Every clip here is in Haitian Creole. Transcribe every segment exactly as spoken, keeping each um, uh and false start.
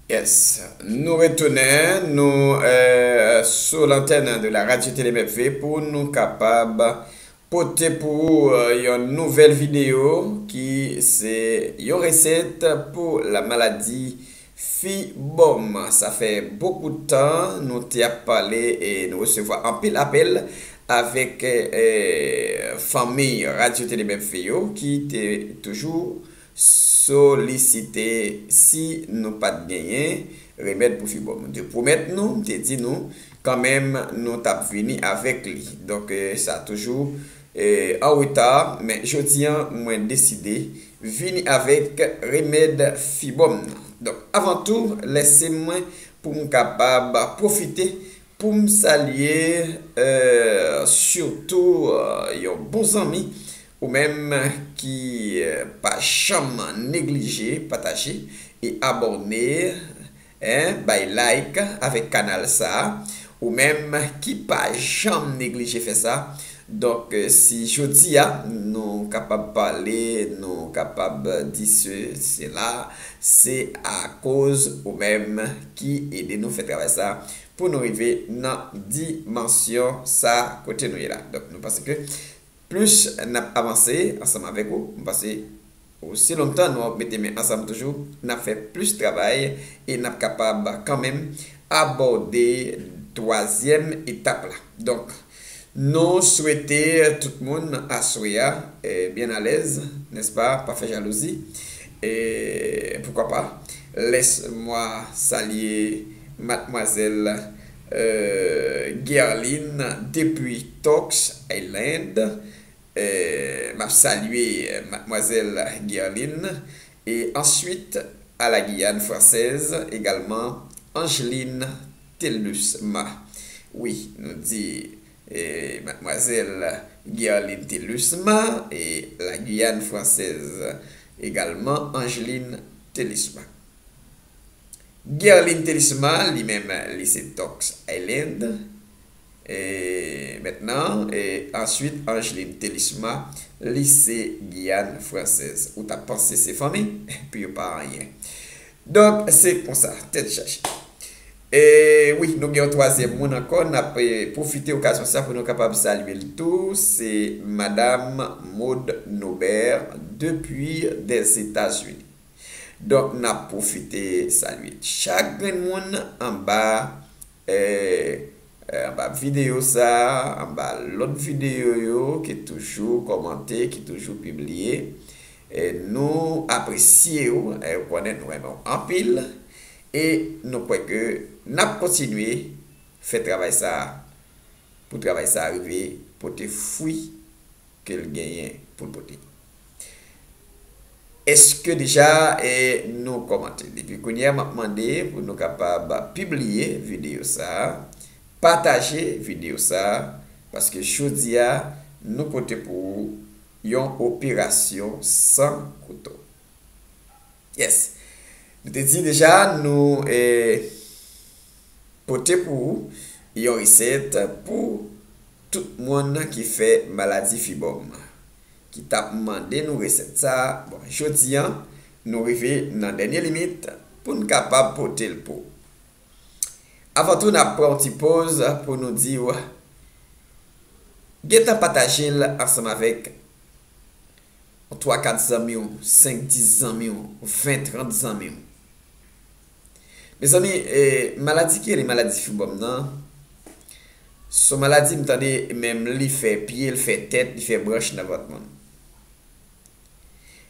Yes, nou retounen, nou eh, sou lantèn de la radio Télé M F V pou nou kapab pote pou ou eh, yon nouvèl videyo ki se yon resèt pou la maladi fibòm. Sa fè bokou tan nou te ap pale e nou resevwa anpil apèl avèk eh, fanmi radio Télé M F V yo ki te toujou solisite si nou pa t genyen remèd pou fibòm. M te pwomèt nou, m te di nou kanmenm nou t ap vini avèk li. Donk eh, sa toujou eh, an reta, men jodi an mwen deside vini avèk remèd fibòm nan. Donk avan tou, lèse mwen pou m kapab pwofite pou m salye eh, sitou eh, yon bon zanmi ou menm ki eh, pa janm neglije pataje e abòne eh, bay like avèk kanal sa a, ou menm ki pa janm neglije fè sa. Donk eh, si jodi a nou kapab pale, nou kapab di se, sela, se akoz ou menm ki ede nou fè travay sa pou nou rive nan dimansyon sa kote nou ye la. Donk nou panse ke plis n ap avanse ansanm avèk ou, m panse osi lontan nou ap mete men ansanm toujou, n ap fè plis travay e n ap kapab kanmenm abòde twazyèm etap la. Donk nou swete tout moun aswè a eh, byen alèz, nèspa, pa fè jalouzi. E poukwa pa, lès mwa salye madmwazèl eh, Guerline depi Turks Island. Eh, m ap salye madmwazèl Guerline e answit a la Guyane Française egalman Angeline Telusma. Wi, nou di eh, madmwazèl Guerline Telusma e la Guyane Française egalman Angeline Telusma. Guerline Telusma, li menm, li se Turks Island. E mentnan, e answit, Angeline Telusma, li se Giyàn Fransèz. Ou ta panse se fanmi, epi yo pa anyen. Donk, se konsa, tèt chaje. E wi, nou gen yon twazyèm moun ankò, n ap eh, pwofite okazyon sa pou nou kapab salye l tou. Se Madam Maude Nobert depi Dèzetazini. Donk, n ap pwofite salye chak grenn moun anba, eh, eh, anba videyo sa, anba lòt videyo yo, ki toujou kòmante, ki toujou pibliye. Eh, nou apresye w, eh, ou konnen nou renmen w anpil, e nou kwè ke n ap kontinye fè travay sa, pou travay sa rive pote fwi ke l genyen pou l pote. Èske deja eh, nou kòmante? Depi kounye a, m ap mande pou nou kapab pibliye videyo sa a, pataje videyo sa a, paske jodi a, nou pote pou ou yon operasyon san kouto. Yes. Nou te di deja, nou eh, pote pou ou yon resèt pou tout moun ki fè maladi fibòm, ki t ap mande nou resèt sa. Bon, jodi a, nou rive nan dènye limit pou n kapab pote l pou ou. Avan tou, n ap pran yon ti poz pou nou di w, gentan pataje l ansanm avèk yon twa kat zanmi w, senk dis zanmi w, ven trant zanmi w. Mezanmi, eh, maladi ki rele maladi fibòm nan, se yon maladi m tande menm li fè pye, li fè tèt, li fè branch nan vant moun.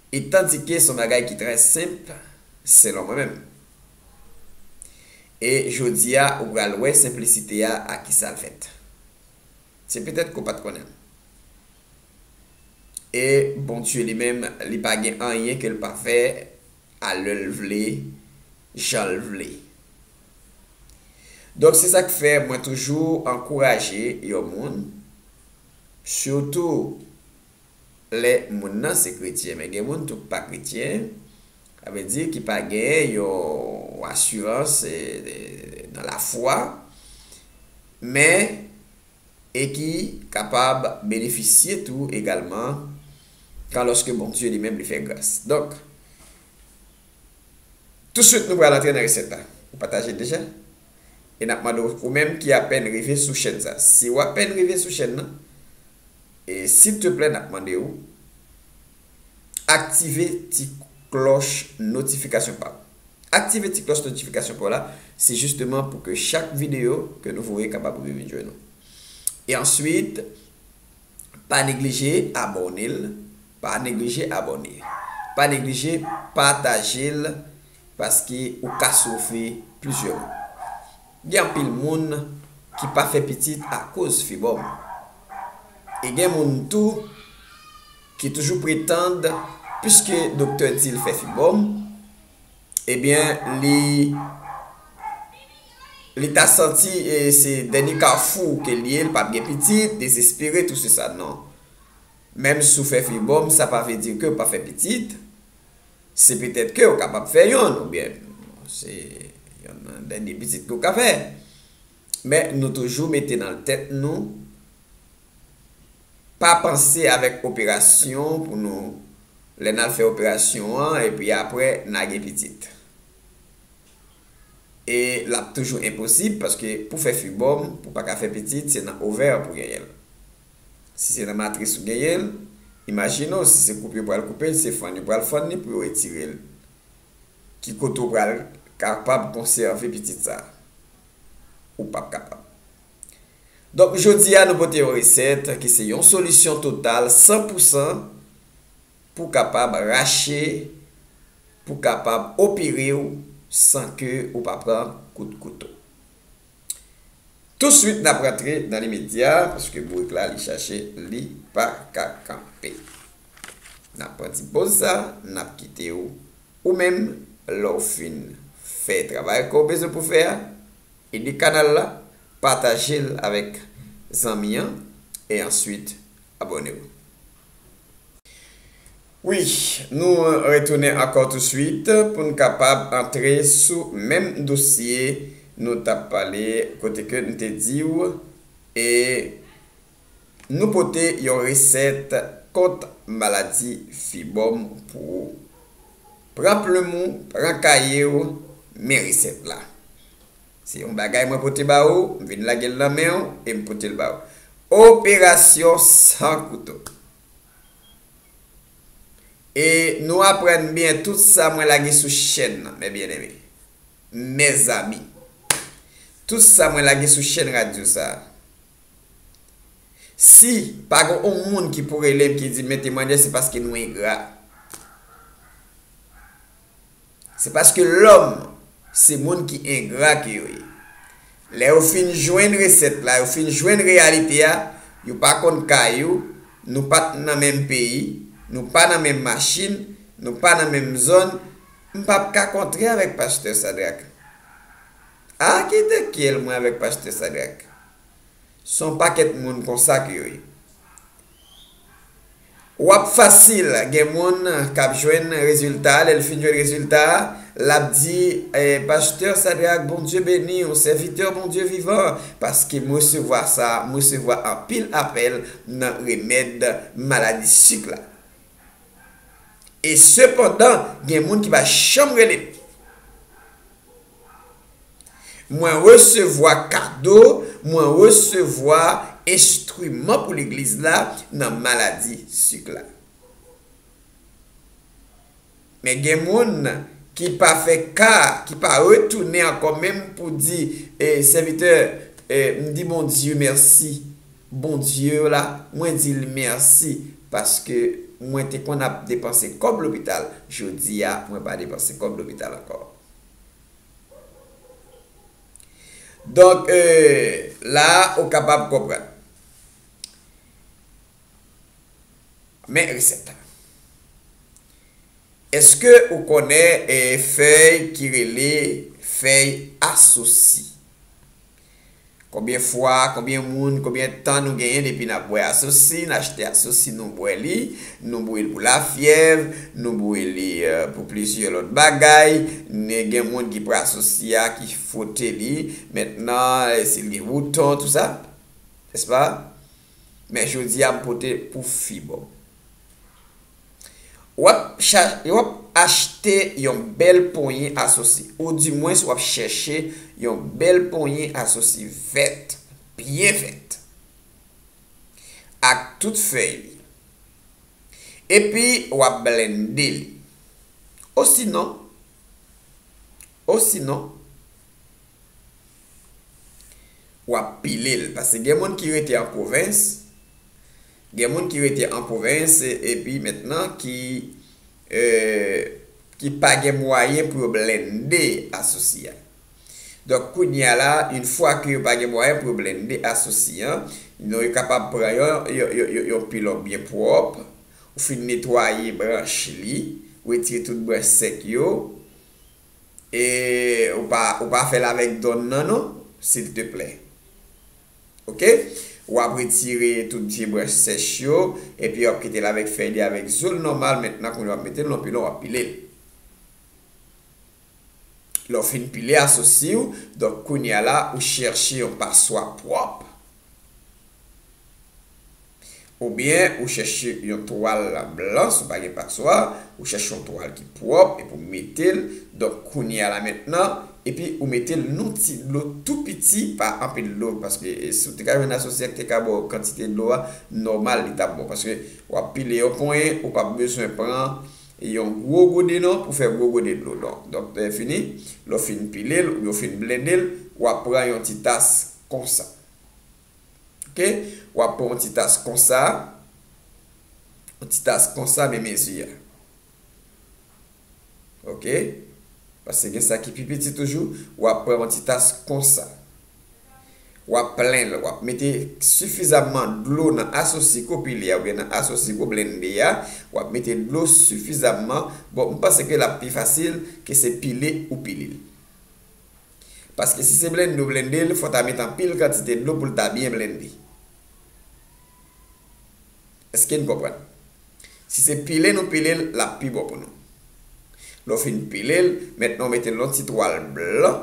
E tandike se yon bagay ki trè senp, selon mwen menm. E jodi a, ou pral wè senplisite a a ki sa l fèt. Se petèt ke w pa t konnen l. E Bondye li menm, li pa gen anyen ke l pa fè a lè l vle, jan l vle. Donk, se sa k fè mwen toujou ankouraje yon moun, sitou lè moun nan se kretyen, men gen moun tou k pa kretyen, sa vle di ki pa gen yon asirans eh, nan lafwa, men e ki kapab benefisye tou egalman kan lòske Bondye li menm li fè gras. Donk, Touswit, nou pral antre nan resèt la. Ou pataje l deja? E n ap mande w, ou menm ki apèn rive sou chèn sa. Si w apèn rive sou chèn nan, e silteplè, n ap mande w aktive ti klòch notifikasyon pa w. Aktive ti klòch notifikasyon pa w la, se jisteman pou ke chak videyo ke nou voye kapab rive vin jwenn ou. E answit, pa neglije abòne l, pa neglije abòne. Pa neglije pataje l, paske ou ka sove plizyè moun. Gen anpil moun ki pa fè pitit akoz fibòm. E gen moun tou ki toujou pretann, piske doktè di l fè fibòm, ebyen, li, li ta santi, e, se dènye kafou ke l ye, l p ap gen pitit, dezespere, tou se sa, non. Menm si w fè fibòm, sa pa vle di ke w pa fè pitit. Se petèt ke w kapab fè yonn, oubyen se yonn nan dènye pitit ke w ka fè. Men nou toujou mete nan tèt nou, pa panse avèk operasyon pou nou, lè n al fè operasyon an, epi apre, n a gen pitit. E l ap toujou enposib, paske pou fè fibòm, pou pa ka fè pitit, se nan ovè pou genyen l. Si se nan matris ou genyen l, imajine w, si se koupe yo pral koupe l, se fann yo pral fann li pou yo retire l. Ki kote w pral kapab konsève pitit sa? Ou p ap kapab. Donk, jodi a, nou pote yon resèt ki se yon solisyon total, san pou san, pou kapab rache, pou kapab opere w san ke ou pa pran kout kouto. Touswit, n ap rantre nan limedya, paske bourik la, li chache, li pa ka kanpe. N ap pran ti poz sa, n ap kite w, ou menm, lè w fin fè travay ke w bezwen pou fè a, ede kanal la, pataje l avèk zanmi an, e answit, abòne w. Wi, nou retounen ankò touswit pou n kapab antre sou menm dosye nou t ap pale, kote ke n te di w, e nou pote yon resèt kont maladi fibòm pou ou. Pran plim ou, pran kaye w, men resèt la. Se yon bagay mwen pote ba ou, m vin lage l nan men w e m pote l ba ou. Operasyon san kouto. E nou aprann byen tout sa mwen lage sou chèn nan, mes bien-aimés. Mezanmi. Tout sa mwen lage sou chèn radyo sa a. Si pa gen yon moun ki pou rele m ki di m mete mwen deyò, se paske nou engra. Se paske lòm se moun ki engra ke yo ye. Lè yo fin jwenn resèt la, yo fin jwenn reyalite a, yo pa konn kay ou, nou pa t nan menm peyi, nou pa nan menm machin, nou pa nan menm zòn, m p ap ka kontre avèk pastè Sadrak. A, ki de kyèl mwen avèk pastè Sadrak? Se yon pakèt moun konsa ke yo ye. W ap fasil, gen moun k ap jwenn rezilta, lè l fin jwenn rezilta a, l ap di, eh, pastè Sadrak, Bondye beni w, sèvitè Bondye vivan, paske m resevwa sa, m resevwa anpil apèl nan remèd maladi sik la. E sepandan, gen moun ki pa janm rele m. Mwen resevwa kado, mwen resevwa enstriman pou legliz la nan maladi sik la. Men gen moun ki pa fè ka, ki pa retounen ankò menm pou di, eh, sèvitè, eh, m di Bondye mèsi. Bondye la, mwen di l mèsi paske mwen te konn ap depanse kòb lopital. Jodi a, mwen pa depanse kòb lopital ankò. Donk, eh, la, ou kapab konprann. Men resèt la. Èske ou konnen, eh, fèy ki rele fèy asosi? Konbyen fwa, konbyen moun, konbyen tan nou genyen depi n ap bwè asosi, n achte asosi, nou bwè li, nou bwè li pou lafyèv, nou bwè li, eh, pou plizyè lòt bagay, men gen moun ki pran asosi a, ki fwote li, mentnan, eh, si l gen bouton, tou sa, nèspa? Men jodi a, m pote pou fibòm. W ap cha-, w ap achte yon bèl ponyen asosi, oudimwens w ap chèche yon bèl ponyen asosi vèt, byen vèt, ak tout fèy li. Epi w ap blende li. Osinon, osinon, w ap pile l. Paske gen moun ki rete an pwovens, gen moun ki rete an pwovens, e-, epi mentnan ki, e, ki pa gen mwayen pou yo blende asosi a. Donk, kounye a la, yon fwa ke yo pa gen mwayen pou yo blende asosi a, non, yo kapab pran yon, yon, yon, yon, yon pilon byen pwòp, ou fin netwaye branch li, ou retire tout branch sèk yo, e ou pa, ou pa fè l avèk donn nan non, silteplè. Oke? W ap retire tout vye branch sèch yo, epi w ap kite l avèk fèy li, avèk zo l nòmal. Mentnan, kounye a w ap mete l nan pilon, w ap pile l. Lè w fin pile asosi w, donk kounye a la, ou chèche yon paswa pwòp. Oubyen ou chèche yon twal blan, si w pa gen paswa, ou chèche yon twal ki pwòp epi w mete l. Donk, kounye a la mentnan, epi ou mete l nan ti dlo tou piti, pa anpil dlo, paske, e, si w te ka jwenn asosi a ki te ka ba w kantite dlo a, nòmal, li t ap bon. Paske w ap pile yon ponyen, ou p ap bezwen pran yon gwo gode non, pou fè gwo gode dlo non. Donk, lè fini, lè w fin pile l, oubyen w fin blende l, w ap pran yon ti tas konsa. Oke? W ap pran yon ti tas konsa. Yon ti tas konsa, men mezi a. Oke? Paske gen sa ki pi piti toujou. W ap pran yon ti tas konsa. W ap plen l. W ap mete sifizamman dlo nan asosi ke w pile a, oubyen nan asosi ke w blende a. W ap mete dlo sifizamman. Bon, m panse ke l ap pi fasil ke se pile ou pile l. Paske si se blende ou blende l, fò w ta met anpil kantite dlo pou l ta byen blende. Èske n konprann? Si se pile nou pile l, l ap pi bon pou nou. Lè w fin pile l, mentnan w mete l nan ti twal blan,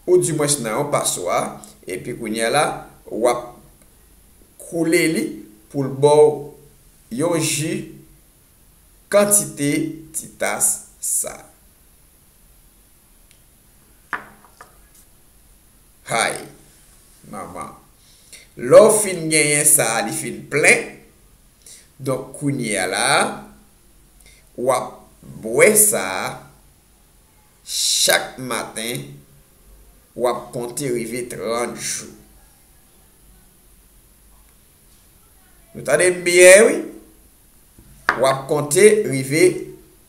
oudimwens nan yon paswa, epi kounye a la, w ap koule li pou l ba w yon ji kantite ti tas sa. Hay, manman. Lè w fin genyen sa, li fin plen. Donk, kounye a la, w ap bwè sa chak maten, w ap konte rive trant jou. Nou tande m byen, wi. W ap konte rive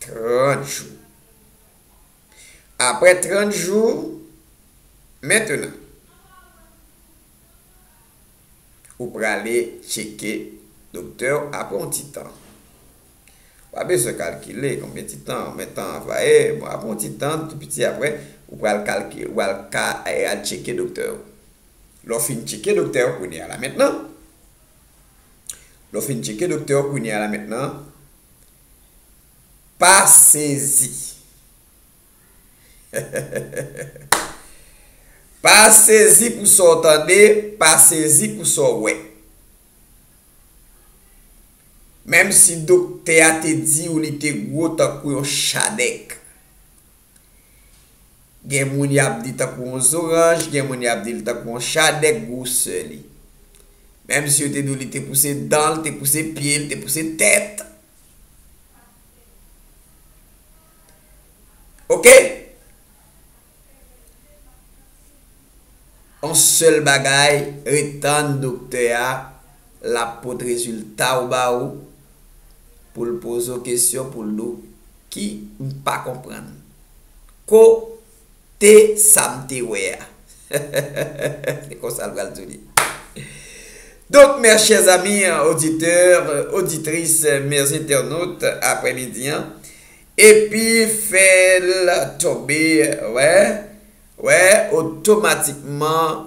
trant jou. Apre trant jou, mentnan, ou prale tcheke doktè w apre yon ti tan. W a bezwen kalkile konbyen ti tan, men tan an va ye, bon, apre yon ti tan, tou piti apre, ou pral kalkile, ou pral ka, eh, al tcheke doktè w. Lè w fin tcheke doktè w kounye a la mentnan, lè w fin tcheke doktè w kounye a la mentnan, pa sezi. Pa sezi pou sa w tande, pa sezi pou sa w wè. Menm si doktè a te di w li te gwo tankou yon chadèk. Gen moun y ap di tankou yon zoranj, gen moun y ap di l tankou yon chadèk gwosè li. Menm si yo te di w li te pouse dan l, te pouse pye l, te pouse tèt. Oke? Yon sèl bagay, ret tann doktè a, l ap pot rezilta w ba ou, pou l poze w kesyon, pou l di w ki m pa konprann. Kote sa m te wè a? Se konsa l pral di w li. Donc, mes chers amis, auditeurs, auditrices, mes internautes, aprèmidi an, epi fè l tonbe, wè, wè, otomatikman,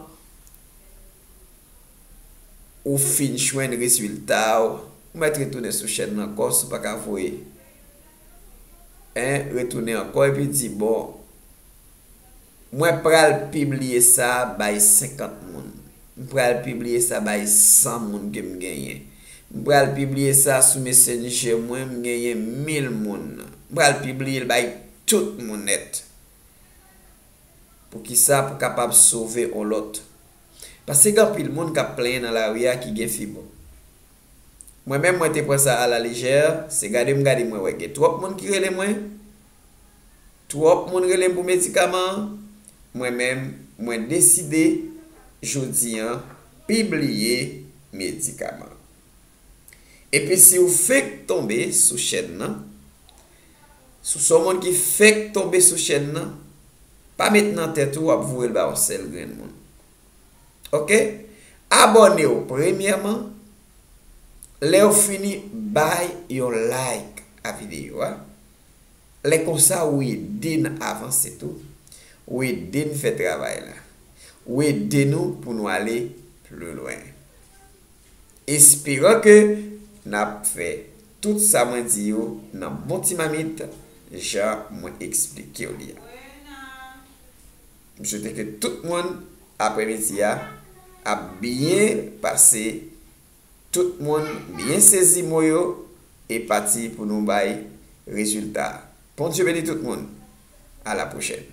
ou fin jwenn rezilta w, ou mèt retounen sou chèn nan ankò, si w pa ka voye. En, retounen ankò epi di, bon, mwen pral pibliye sa bay senkant moun. M pral pibliye sa bay san moun ke m genyen. M pral pibliye sa sou Messenger mwen, m genyen mil moun. M pral pibliye l bay tout moun nèt. Poukisa? Pou kapab sove on lòt. Paske gen anpil moun k ap plenyen nan lari a ki gen fib. Mwen menm, mwen te pran sa a la lejè, se gade m gade mwen wè gen twòp moun ki rele mwen, twòp moun rele m pou medikaman an, mwen menm, mwen deside jodi an pibliye medikaman. Epi si w fenk tonbe sou chèn nan, si w se yon moun ki fenk tonbe sou chèn nan, pa met nan tèt ou w ap voye l ba yon sèl grenn moun. Oke? Abòne w premyèman, lè w fini bay yon like a videyo a. Lè konsa ou ede n avanse tou. Ou ede n fè travay la. Ou ede nou pou nou ale pli lwen. Esperan ke n ap fè tout sa mwen di yo nan bon ti mamit, jan mwen eksplike w li a. M swete ke tout moun aprèmidi a ap byen pase, tout moun byen sezi mo yo e pati pou nou bay rezilta. Bondye beni tout moun. A la pwochèn.